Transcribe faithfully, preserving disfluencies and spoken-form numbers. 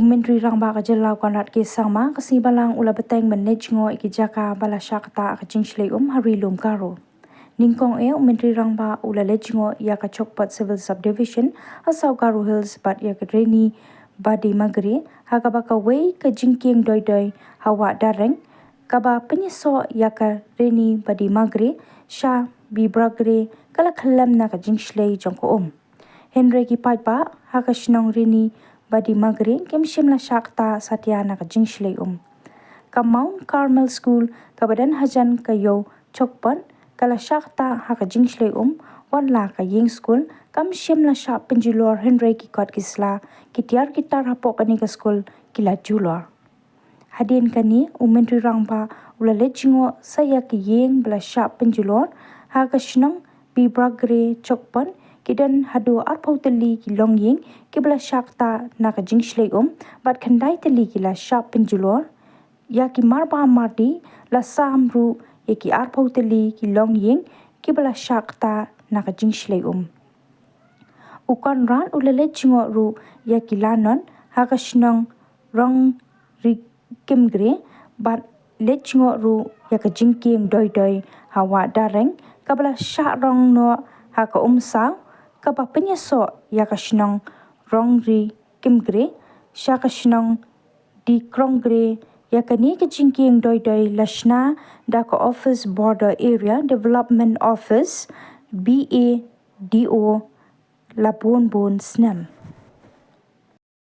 U Myntri Rangbah ka jylla u Conrad K Sangma ka sngi Balang u la bteng ban leit jngoh ïa ki jaka ba la shah ktah ha ka jingshlei um ha Ri Lum Garo. Nyngkong eh u Myntri Rangbah u la leit jngoh ïa ka Chokpot Civil Subdivision ha South Garo Hills bad ïa ka Reni Badi Magre, ha kaba kawei ka jingkieng doi doi ha Wah Dareng, kaba pynïasoh ïa ka Reni Badi Magre sha Bibragre ka la khyllem na ka jingshlei jong ka um. Hynrei ki paidbah ha ka shnong Reni Badi Magre kim shym la shah ktah satia na ka jingshlei um. Ka Mount Carmel School kaba don hajan ka ïew Chokpot ka la shah ktah ha ka jingshlei um, wat la ka ïing skul kam shym la shah pynjulor, hynrei ki kot ki sla, ki tiar ki tar hapoh kane ka skul ki la julor. Hadien kane u Myntri Rangbah u la leit jngoh sa ïa ki ïing ba la shah pynjulor ha ka shnong Bibragre Chokpot. Ki don haduh arphew tylli ki longïing kiba la shah ktah na ka jingshlei um bad khyndai tylli ki la shah pynjulor. Ïa ki marbam mardi la sam ruh ïa ki arphew tylli ki longïing kiba la shah ktah na ka jingshlei um. U Conrad u la leit jngoh ruh ïa ki lanot ha ka shnong Rongri Kimgre bad leit jngoh ruh ïa ka jingkieng doi doi ha Wah Dareng kaba la shah rong noh ha ka umsaw, kaba pynïasoh ïa ka shnong Rongri Kimgre sha ka shnong Dikrongre. Ïa kane ka jingkieng doi doi la shna da ka Office Border Area Development Office, B A D O, la bun bun snem.